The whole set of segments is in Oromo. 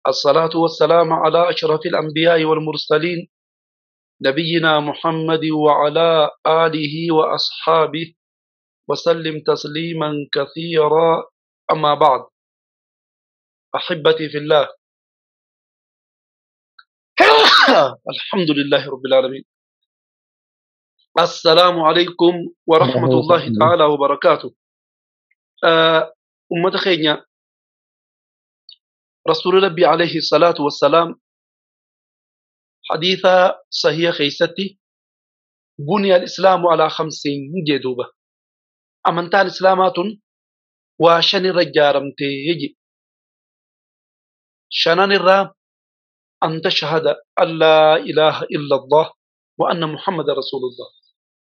الصلاة والسلام على أشرف الأنبياء والمرسلين نبينا محمد وعلى آله وأصحابه وسلم تسليما كثيرا. أما بعد، أحبتي في الله، الحمد لله رب العالمين. السلام عليكم ورحمة الله تعالى وبركاته. أمة خينيا رسول ربي عليه الصلاة والسلام حديث صحيح خيستي بني الإسلام على 5 جدوبة. أمنتا الإسلامات وشن الرجارمتي يجي شنان الرام أن تشهد أن لا إله إلا الله وأن محمد رسول الله.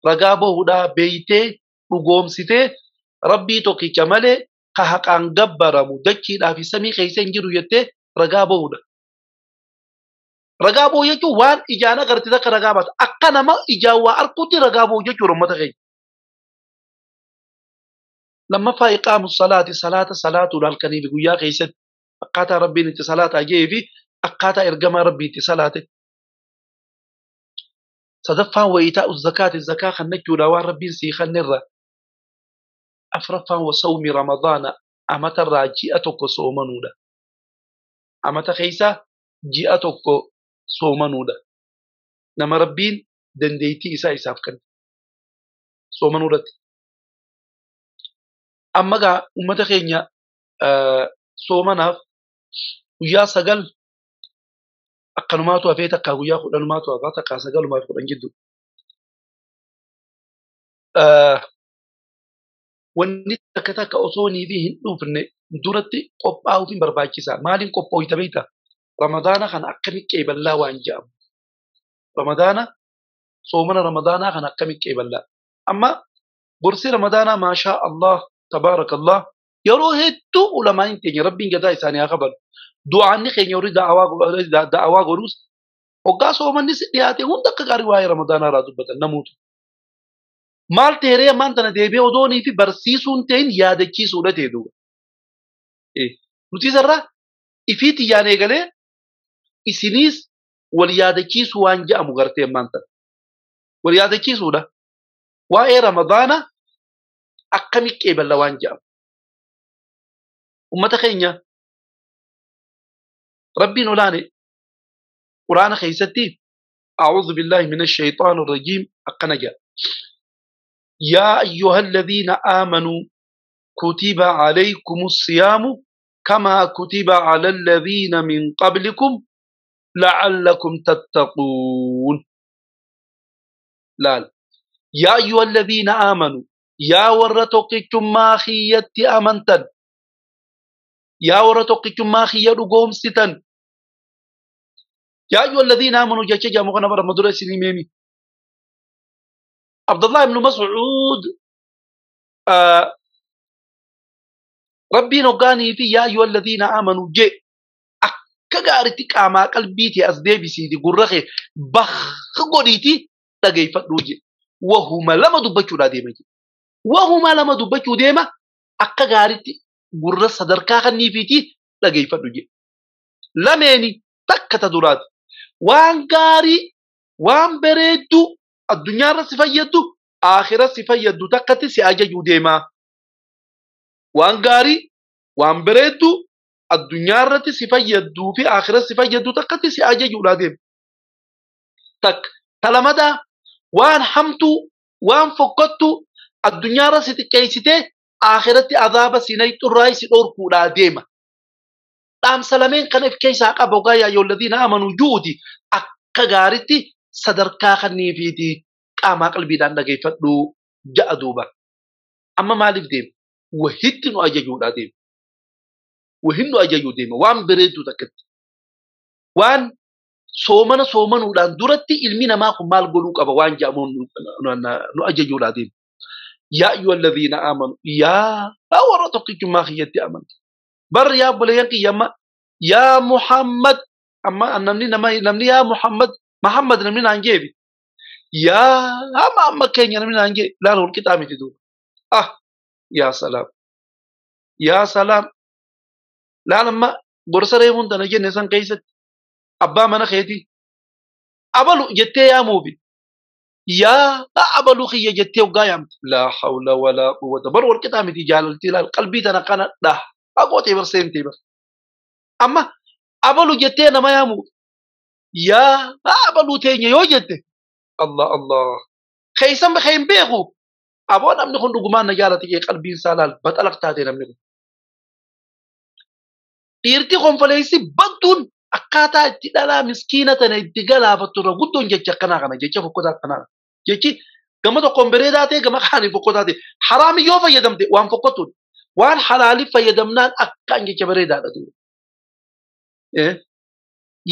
رقابه دا بيته وقومسته ربي توكي كماله كهقان قبر مدكي لا في سمي خيسين جرو يته رقابه دا رقابه يجو وان إجانا غرتي ذاك رقابات أقنا ما إجاوا أركوتي رقابه يجو رمتغي. لما فا إقام الصلاة صلاة صلاة الكنيب قويا خيست أقاتا ربي نتي صلاة أجيبي أقاتا إرقما ربي نتي صلاة. صدفا وإيتاء الزكاة الزكاة خنكو لوان ربي سيخن الرا. أفرفا وصوم رمضان أمت الراجئتك صومنودا أمت خيسا جئتك صومنودا نما ربين دنديتي إسا إسافكن صومنودا. أما قا أمت خينيا صومناف ويا سقل أقنماتو أفيتك ويا خدنماتو أفاتك سقل ما يفقدن جدو. Wanni takka takka osoo niifi hin dhufne duratti qophaa'uuf hin barbaachisa. Maaliin qophoofta beekta? Ramadaana kana akkamitti qeeballaa waan jedhamu. Ramadaana soomana ramadaanaa kana akkamitti qeeballaa? Amma gorsi ramadaanaa maashaa Allah tabaarakallah yeroo hedduu ulamaan keenya rabbiin gadaa isaanii haa qaban. Du'aanni keenya warri da'awaa godhus hoggaa soomannis dhiyaate hunda akka gaarii waa'ee ramadaanaa irraa dubbatan namoota. Maal teeree ammaan tana deebi'ee odoonii fi barsiisuun ta'in yaadachiisuudha ta'e duuba. Nuti isarraa ifiitti yaan eegalee isiniis wal yaadachiisuu waan jedhamu gartee ammaan tana. Wal yaadachiisuudha. Waa'ee ramadaana akkamitti qeeballa waan jedhamu. Uummata keenya rabbiin olaane quraana keessatti أعوذ بالله من الشيطان الرجيم akkana jedha. يا أيها الذين آمنوا كتب عليكم الصيام كما كتب على الذين من قبلكم لعلكم تتقون. لا يا أيها الذين آمنوا يا ورتقكم ما خيت أمنتن يا ورتقكم ما خيرقوم ستن يا أيها الذين آمنوا جاء جاء مغنى برمضان سليمي عبد الله بن مسعود ربي نقاني في يا أيها الذين آمنوا جاء أكغارتي كاما قلبيتي أسدي سيدي قرخي بخ قريتي تغيفت روجي وهما لما دبچو ديما وهما لما دبچو ديما أكغارتي قرر صدركا خنيفيتي تغيفت روجي لمني تكتا درات وان غاري وان بريدو الدنيا رسي فيدو آخرة سي فيدو تكتي سي أججو ديما وان غاري وان بريدو الدنيا رتي سي فيدو في آخرة سي فيدو تكتي سي أججو لا ديم تك تلمدا وان حمتو وان فقدتو الدنيا رسي تكيستي آخرة عذاب سينيت الرئيس أوركو لا ديما أم سلامين كان في كيسا أبو يا الذين آمنوا جودي أكغارتي sadarkaa kanniifiiti qaamaa qalbiidhaan dhageeffadhu ja'a duuba. Amma maaliif deema? Wahitti nu ajajuudha deema. Wahin nu ajajuu deema. Waan bareedduu takkatti. Waan soomana soomanuudhaan duratti ilmi namaa kun maal godhuu qaba waan jedhamuun nu ajajuudha deema. Yaa ayyuha alladhiina aamanu yaa warra tokkichummaa kiyyatti amanta. Barri yaa obboleeyyan kiyya amma yaa Muhammad amma namni yaa Muhammad محمد نمنا عنجيبي يا أما أما كينيا نمنا عنجي لا نقول كتامي تدور آه يا سلام يا سلام لا لما Gorsa reefuun tana jenne san keessatti abbaa mana keetii abalu jettee yaamuufi yaa abalu kiyya jettee hoggaa yaamte laa hawla walaa quwwata bar wal qixaa miti jaalaltii laal qalbii tana kana dha haqootee bar seentee bar amma abalu jettee nama yaamuu yaa abaluu teenya yoo jette Allah Allah keessan hin beeku aboo namni kun dhugumaan na jaalate jee qalbiin isaa laal baxalaq taate namni kun. Dhiirti konfoleessi badduun akkaataa itti dhalaa miskiina tana itti galaafattu irra guddoon jecha akkanaa kana jecha fokkotaa akkanaa kana jechi gama tokkoon bareedaa ta'e gama kaaniin fokkotaa ta'e haraami yoo fayyadamte waan fokkottuudha waan halaaliif fayyadamnaan akkaan jecha bareedaadha duuba.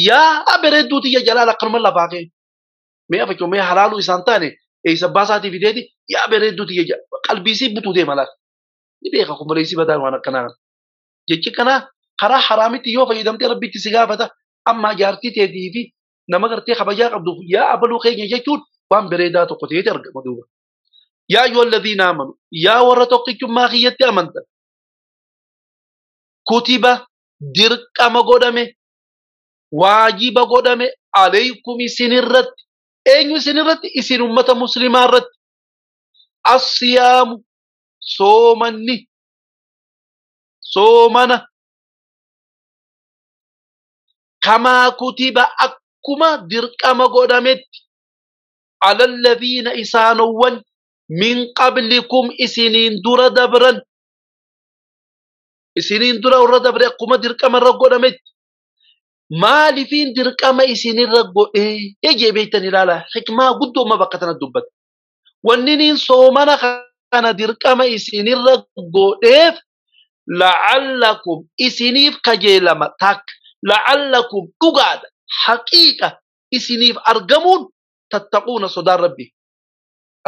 Yaa bareedduu tiyya jalaal akkanuma lafaa ka'e mee afachuu mee halaaluu isaan taane eessa abbaa isaatii fideeti yaa bareedduu tiyya qalbiisii butuu deema laata ni beeka konfoleessi badaan waan akkanaa kana jechi kanaa karaa haraamitti yoo fayyadamtee rabbitti si gaafata amma jaartii teetii fi nama gartee kabajaa qabduuf yaa abaluu keenya jechuun waan bareedaa tokko ta'eeti argama duuba. Yaa ayyuha alladhiina amanu yaa warra tokkichummaa kiyyatti amantan kutiba dirqama godhame waajiba godhame alaykum isinirratti eenyu isinirratti isin ummata muslimaa irratti assiyaamu soomanni soomana kamaa kutiba akkuma dirqama godhametti ala alladhiina isaanowwan min qablikum isiniin dura dabran isiniin dura warra dabre akkuma dirqama irra godhametti maalifiin dirqama isinirra godhee ejee beektan ilaala hikmaa guddoo amma bakka tana dubbata wanni niin soomana kana dirqama isinirra godheef la'allakum isiniif kajeelama takka la'allakum dhugaadha haqiiqa isiniif argamuun tattaquuna sodaan rabbii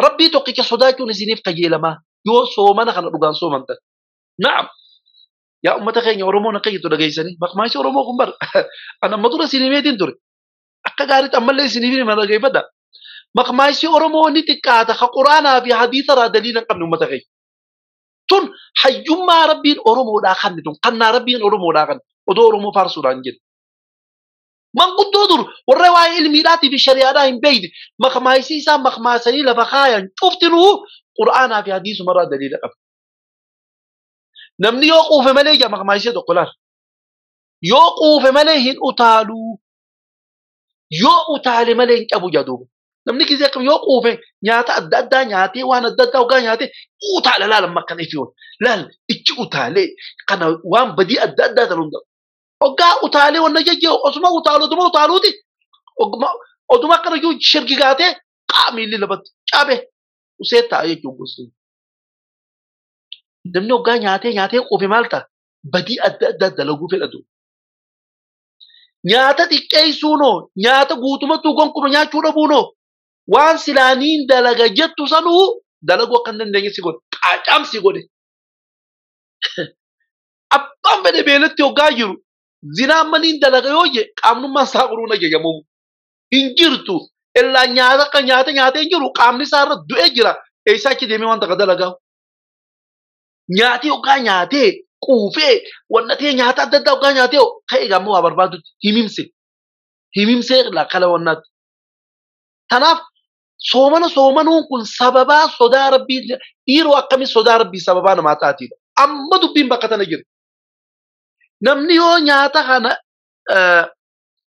rabbii tokkicha sodaachuun isiniif kajeelamaa yoo soomana kana dhugaan soomantan na'am yaa ummata keenya Oromoon akka jettu dhageessanii maqmaasii Oromoo kun bar an amma dura isinii meetiin ture akka gaariitti ammallee isiniif hima dhageeffadha maqmaasii Oromoo ni xiqqaata ka quraanaa fi hadiisa irraa daliila hin qabne ummata keenya tun hayyummaa rabbiin Oromoodhaa kanne tun kannaa rabbiin Oromoodhaa kanne odoo Oromoo faarsuudhaan jedhe. Manguddoo dur warra waa'ee ilmiidhaatii fi shari'aadhaa hin beekne maqmaasii isaa maqmaasanii lafa kaayan cuftinuu quraanaa fi hadiisuma irraa daliila qaba. Namni yoo quufe malee ija maqmaasii tokko laal. Yoo quufe malee hin utaaluu. Yoo utaale malee hin qabu jedhu. Namni gisee akkam yoo quufe nyaata adda addaa nyaatee waan adda addaa hoggaa nyaatee utaala laal amma akkana ifi laal ichi utaalee kana waan badii adda addaa tan hunda. Hoggaa utaalee wanna jejjee osuma utaalu oduma utaaluuti oduma akkana jiru shirgigaatee qaamiilli lafatti cabe usee ta'a jechuun gosti. Namni hoggaa nyaatee nyaatee quufe maal ta'a? Badii adda addaa dalaguu fedhatu. Nyaata xiqqeessuunoo nyaata guutumatti gonkumaa nyaachuu dhabuunoo waan silaaniin dalaga jettu sanuu dalaguu akka hin dandeenye si godhe qaacam si godhe. Abbaan fedhe beelatti hoggaa jiru zinaan maniin dalaga yoo je qaamnummaan isaa quruun ajajamu hin jirtu illaa nyaata akka nyaata nyaatee hin jiru qaamni isaa irra du'ee jira eessaa achi deemee waan takka dalagaa. Nyaatee hoggaa nyaatee quufee wannatee nyaata adda addaa hoggaa nyaatee ka'ee gaammoo waa barbaadutti himimse himimsee lakkala wannaatti. Tanaaf soomana soomanuun kun sababaa sodaa rabbii dhiiroo akkamii sodaa rabbii sababaa namaa taatiidha. Amma dubbiin bakka tana jiru. Namni yoo nyaata kana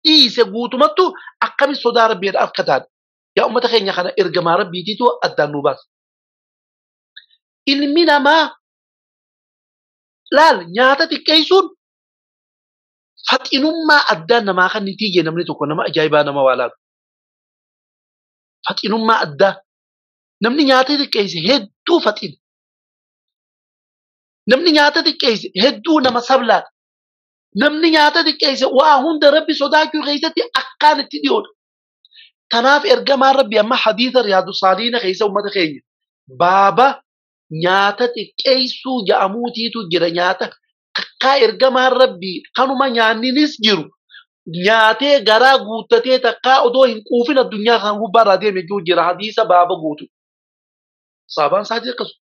dhiise guutumattu akkamii sodaa rabbii akka taate. Yaa uummata keenya kana ergamaa rabbiitiitu addaan nu baasa. Ilmi namaa laal nyaata xiqqeessuun faxinummaa addaan namaa kan ni tiyyee namni tokko nama ajaa'ibaa nama waa laalu. Faxinummaa addaa namni nyaata xiqqeesse hedduu faxina. Namni nyaata xiqqeesse hedduu nama sablaadha. Namni nyaata xiqqeesse waa hunda rabbi sodaachuu keessatti akkaan itti dhiyoodha. Kanaaf ergamaan rabbi amma hadiisa Riyaadu Saaliina keessa uummata keenya baaba nyaata xiqqeessuu ja'amuutiitu jira nyaata takkaa ergamaan rabbii kanuma nyaanninis jiru nyaatee garaa guuttatee takkaa odoo hin quufin addunyaa kan gubbaarraa deeme jiru jira hadiisa baaba guutu. Saabaan isaatii akkasuma.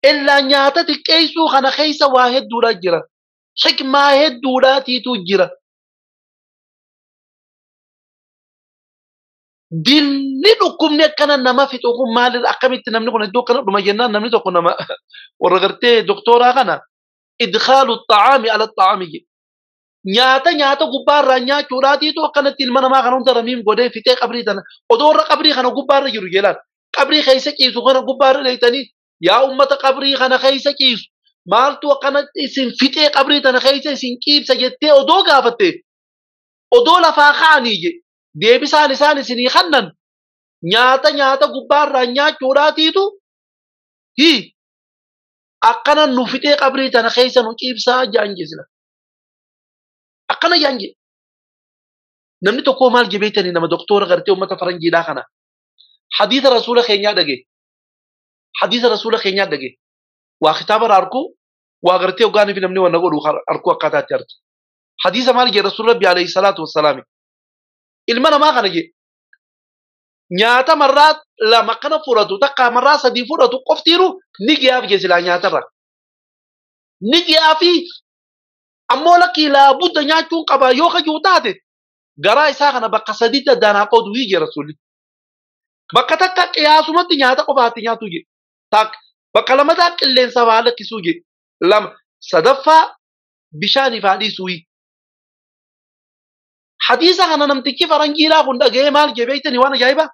Illaa nyaata xiqqeessuu kana keessa waa hedduudha jira. Hikmaa hedduudhaatiitu jira. Dilli dhukkubni akkana nama fixu kun maalirra akkamitti namni kun iddoo akkana dhuma jennaan namni tokko nama warra gartee doktooraa kana idkhaalu xacaami ala xacaami jedhe. Nyaata nyaata gubbaarraa nyaachuudhaatiitu akkanatti ilma namaa kana hunda ramiim godhee fixee qabrii tana odoo warra qabrii kana gubbaarra jiru jelaan qabrii keessa ciisu kana gubbaarra dheeytanii yaa ummata qabrii kana keessa ciisu maaltu akkanatti isin fixee qabrii tana keessa isin ciibsa jettee odoo gaafatte odoo lafaa ka'anii je deebisaan isaan isinii kannan nyaata nyaata gubbaarraa nyaachuudhaatiitu hi akkana nu fixee qabrii tana keessa nu ciibsaa jaan jesila. Akkana jaan je. Namni tokko maal jebeetanii nama doktora gartee uummata faranjiidhaa kana. Hadiisa rasuula keenyaa dhage. Hadiisa rasuula keenyaa dhage. Waa kitaaba irraa arkuu waa gartee hoggaanii fi namni wanna godhu arkuu akkaataa itti artu. Hadiisa maal jee rasuula rabbi alayhi salaatu wassalaami. Ilma namaa kana jee. Nyaata marraa lama kana fudhatu takka marraa sadii fudhatu qoftiiru ni giyaaf jee silaa nyaatarra. Ni giyaafi ammoo lakkii laabudda nyaachuun qaba yoo kajuu taate garaa isaa kana bakka sadiitti addaan haa qoodu jee rasuulli. Bakka takka qiyaasumatti nyaata qofaatti nyaatu jee. Takka bakka lamataa qilleensa fa'aa lakkisuu jee. Lama sadaffaa bishaanii fa'aa dhiisuu. Hadiisa kana namtichi faranjiidhaa kun dhaga'ee maal jee beektanii waan ajaa'ibaa?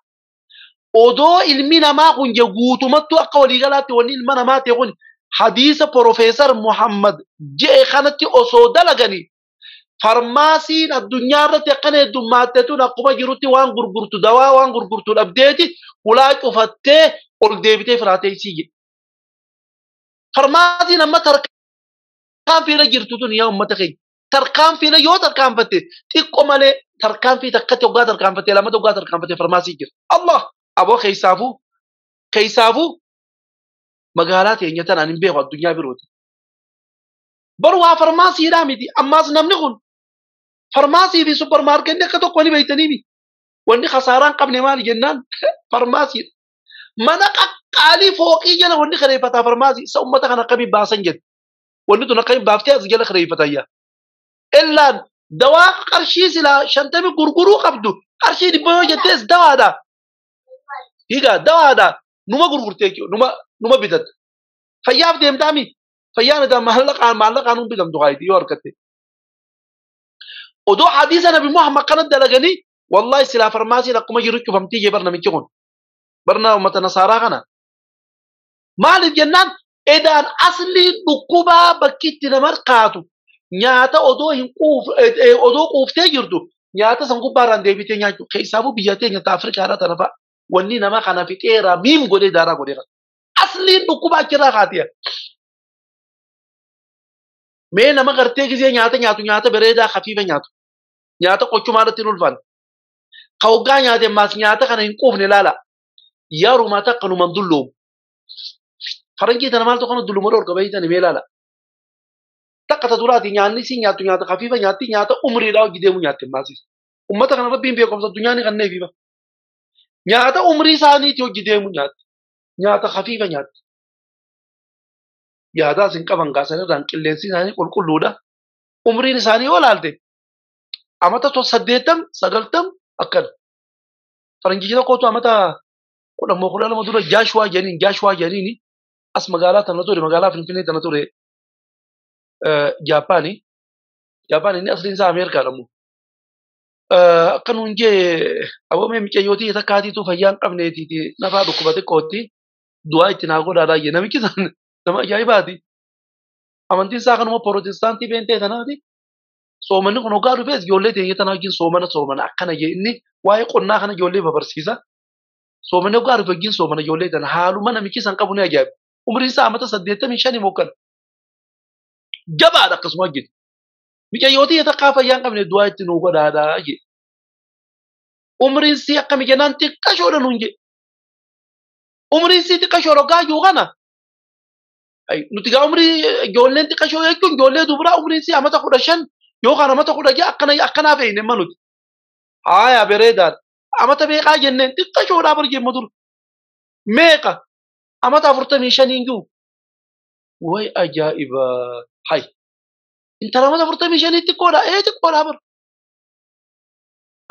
Odoo ilmi namaa kun jee guutumattuu akka waliigalaatti wanni ilma namaa ta'e kun hadiisa Profeesar Muhammad je'e kanatti osoo dalaganii farmaasiin addunyaa irratti akkana heddummaatti tun akkuma jirutti waan gurgurtu dawaa waan gurgurtu dhabdeeti hulaa cufattee ol deebitee firaatee isii jedhe. Farmaasiin amma tarkaanfiirra jirtu tun yaa uummata keenya. Tarkaanfiirra yoo tarkaanfatte xiqqoo malee tarkaanfii takkatti hoggaa tarkaanfatte lamatti hoggaa tarkaanfatte farmaasii jira. Allah aboo keessaafuu keessaafuu magaalaa teenya tanaan hin beeku addunyaa birooti. Baru waa farmaasiidhaa miti ammaas namni kun farmaasii fi supparmaarkeetni akka tokko ni beektanii wanni khasaaraa hin qabne maali jennaan farmaasiidha. Mana qaqqaalii fooqii jala wanni kireeffataa farmaasii isa uummata kana akkamii baasan jedhe. Wanni tun akkamii baaftee as jala kireeffatayya. Illaan dawaa qarshii silaa 50 gurguruu qabdu qarshii 100 yoo jettees dawaadha. Hiigaa dawaadha numa gurgurtee numa numa bitatta. Fayyaaf deemtaami fayyaan idaa maallaqaan maallaqaan hun bitamtu haayiti yoo argatte. Odoo hadiisa Nabi Muhammad kana dalaganii wallahi silaa farmaasiin akkuma jiru cufamtii jee barnamichi kun. Barna uummata nasaaraa kana. Maaliif jennaan edaan asliin dhukkubaa bakki itti nama kaatu nyaata odoo hin quuf odoo quuftee jirtu nyaata san gubbaarraan deebitee nyaachuu keessaafuu biyya teenya ta Afrikaadhaa tana fa'a wanni nama kana fixeera miim godhee daaraa godhee kana. Asliin dhukkubaa achirraa kaatiya. Mee nama gartee gisee nyaata nyaatu nyaata bareedaa hafiifa nyaatu nyaata qochumaa irratti hin ulfaanne. Ka hoggaa nyaate maas nyaata kana hin quufne ilaala. Yeruma takka numan dulloomu. Faranjii tana maaltu kana dulluma dhorka beeytani mee ilaala. Takka ta duraati nyaanni si nyaattu nyaata hafiifa nyaatti nyaata umriidhaa hojii deemu nyaatte maasis. Ummata kana rabbiin beekumsa addunyaa ni kenneefiifa. Nyaata umrii isaaniitii hojii deemu nyaatti. Nyaata hafiifa nyaatti. Yaadaas hin qaban gaasan irraan qilleensi isaanii qulqulluudha. Umriin isaanii yoo ilaalte amata 80 90 akkana. Faranjii tokkotu amata 10 moo 12 dura Jaashuwaa jedhaniin Jaashuwaa jedhaniin as magaalaa tana ture magaalaa Finfinnee tana ture Jaapaanii. Jaapaan inni asliin isaa Ameerikaadha immoo. Akka nuun jee aboomee micayyootii takkaatiitu fayyaa hin qabneetiiti nafaa dhukkuba xiqqootti du'aa itti naa godhaadhaa jee namichi san nama ajaa'ibaati. Amantiin isaa kanuma pirootestaantii beentee tanaati. Soomanni kun hoggaa dhufees ijoollee teenya tanaa wajjin soomana soomana akkana jee inni waa'ee qonnaa kana ijoollee babarsiisa. Soomanni hoggaa dhufe wajjin soomana ijoollee tana haaluma namichi san qabu ni ajaa'iba. Umriin isaa amata 85 mokkana. Jabaadha akkasuma hojjete. Micayyootii takkaa fayyaa hin qabne du'aa itti nuu godhaadhaa jee. Umriin sii akkami jennaan xiqqashoodha nuun jee. Umriin sii xiqqashoodha hoggaa jiru kana. Nuti gaa umrii ijoolleen xiqqashoo jechuun ijoollee dubaraa umriin sii amata 15 yookaan amata 16 akkana akkanaa fe'ine amma nuti. Haaya bareedaadha. Amata meeqaa jenneen xiqqashoodhaa bar jemma dur. Meeqa amata 45 hin jiru. Way ajaa'iba! Hay! Intala amata 45 xiqqoodha. Ee xiqqoodha bara.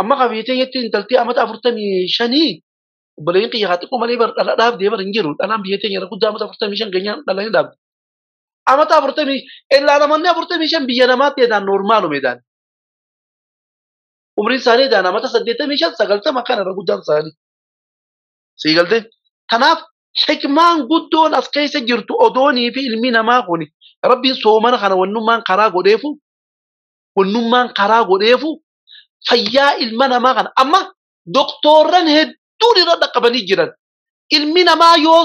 Amma qabiyyatee jetti intaltii amata 45 obboleeyyiin kiyya haa xiqqoo malee bara dhala dhaabdee bara hin jiru. Dhalaan biyya teenya irra guddaa amata 45 geenyaan dhala hin dhaabdu. Amata 40 illaa namoonni 45 biyya namaatti edaan noormaaluma edaan. Umriin isaanii edaan amata 85 90 kana irra guddaan isaanii. Sii galtee? Kanaaf hikmaan guddoon as keessa jirtu odoonii fi ilmi namaa kun Rabbiin soomana kana wannummaan karaa godheefu wannummaan karaa godheefu fayyaa ilma namaa kana amma doktorran hedduun irra dhaqqabanii jiran. Ilmi namaa yoo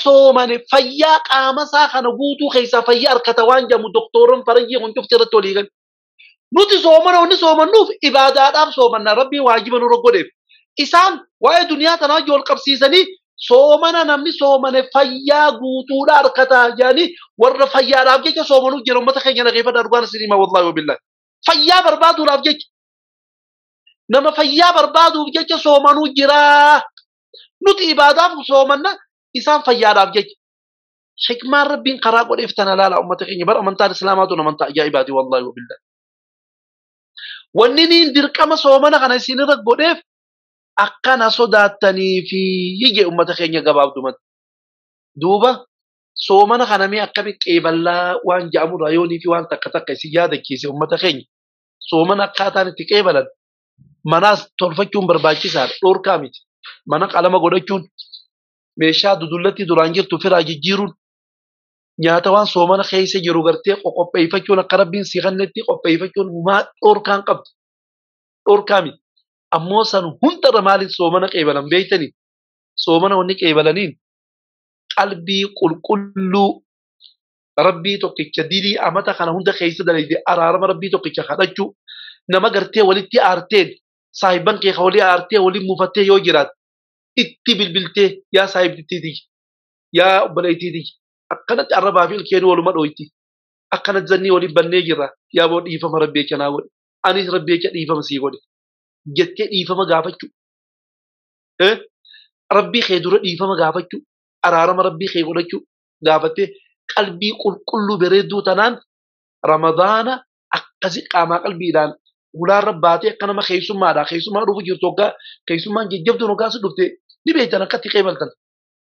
soomane fayyaa qaama isaa kana guutuu keessaa fayyaa harkata waan jedhamu doktorran faranjii kun cufti irratti walii galu. Nuti soomana wanni soomannuuf ibaadaadhaaf soomanna Rabbiin waajiba nurra godheef. Isaan waa'ee duniyaa tanaa wajjin wal qabsiisanii soomana namni soomane fayyaa guutuudha harkata jedhanii warra fayyaadhaaf jecha soomanuuf jira uummata keenya dhageeffadhaa dhugaan isin hima wallaahi wabillahi. Fayyaa barbaaduudhaaf jecha nama fayyaa barbaaduuf jecha soomanuu jira. Nuti ibaadaaf soomanna isaan fayyaadhaaf jecha. Hikmaan Rabbiin karaa godheef tana laala uummata keenya bara amantaan Islaamaa tun amantaa ajaa'ibaati wallaahi wabillahi. Wanni niin dirqama soomana kana isinirra godheef akkana sodaattanii fi jee uummata keenya gabaabdumatti. Duuba soomana kana mee akkamitti qeeballaa waan jedhamurraa yoonii fi waan takka takka isin yaadachiise uummata keenya. Soomana akkaataan itti qeebalan manaas tolfachuun barbaachisaadha. Dhoorkaa miti. Mana qalama godhachuun meeshaa dudullatti duraan jirtu firaa jijjiiruun nyaata waan soomana keessa jiru gartee qopheeffachuun akka Rabbiin si kennetti qopheeffachuun maa dhoorkaan qabdu. Dhoorkaa miti. Ammoo san hundarra maaliif soomana qeebalan beektanii? Soomana wanni qeebalaniin qalbii qulqulluu Rabbii tokkicha dilii amata kana hunda keessa dalagde araarama Rabbii tokkicha kadhachuu nama gartee walitti aarteen saahiban kee walii aartee walii mufattee yoo jiraate itti bilbiltee yaa saahibtittiiti yaa obboleettiiti akkanatti arrabaa fi ilkeenii waluma dhooyti akkanatti zannii waliin bannee jirra yaa boo dhiifama Rabbii jecha naa godhe anis Rabbii jecha dhiifama sii godhe jettee dhiifama gaafachuu. Rabbii kee dura dhiifama gaafachuu araarama Rabbii kee godhachuu gaafattee qalbii qulqulluu bareedduu tanaan Ramadaana akkasi qaamaa qalbiidhaan hulaarra baatee akka nama keessummaadha. Keessummaa dhufu jirtu hoggaa keessummaan jajjabduun hoggaa si dhufte ni beektan akkatti qeebaltan.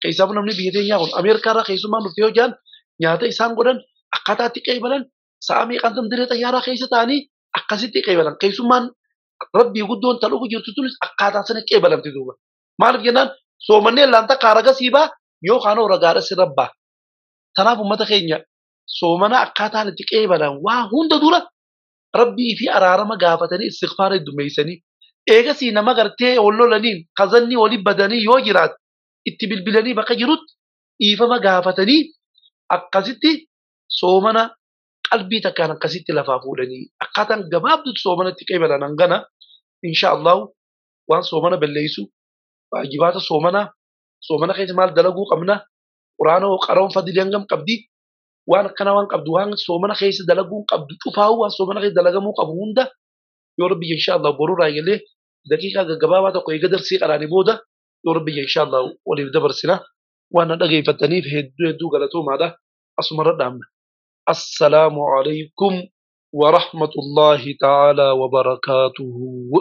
Keessaafuu namni biyya teenyaa kun Ameerikaarraa keessummaan dhufte yoo jedhan nyaata isaan godhan akkaataa itti qeebalan sa'a meeqaan diree xayyaaraa keessa ta'anii akkasitti qeebalan. Keessummaan Rabbii guddoon ta dhufu jirtu tunis akkaataa sana qeebalamti duuba. Maaliif jennaan soomannee laan takka raga sii baa yookaan ragaadha si rabbaa. Kanaaf uummata keenya soomana akkaataan itti qeebalan waa hunda dura Rabbii fi araarama gaafatanii istighfaara heddummeessanii eegasii nama gartee wal lolaniin kazannii walii badanii yoo jiraate itti bilbilanii bakka jirutti dhiifama gaafatanii akkasitti soomana qalbii takkaan akkasitti lafaa fuudhanii akkaataan gabaabduutti soomana itti qeebalan hangana insha Allahu waan soomana balleessu waajibaata soomanaa soomana keessa maal dalaguu qabna quraana qaroon fadilii hangam qabdi waan akkana waan qabdu waan soomana keessa dalaguu qabdu cufaa'u waan soomana keessa dalagamuu qabu hunda yoo Rabbi insha Allah boruu eegalee daqiiqaa gaggabaabaa tokko eega darsii qaraanii booda yoo Rabbi insha Allah waliif dabarsina waan na dhageeffattaniif hedduu hedduu galatoomaadha asumarra dhaabna. Assalaamu alaykum wa rahmatullahi ta'ala wa barakaatuhu.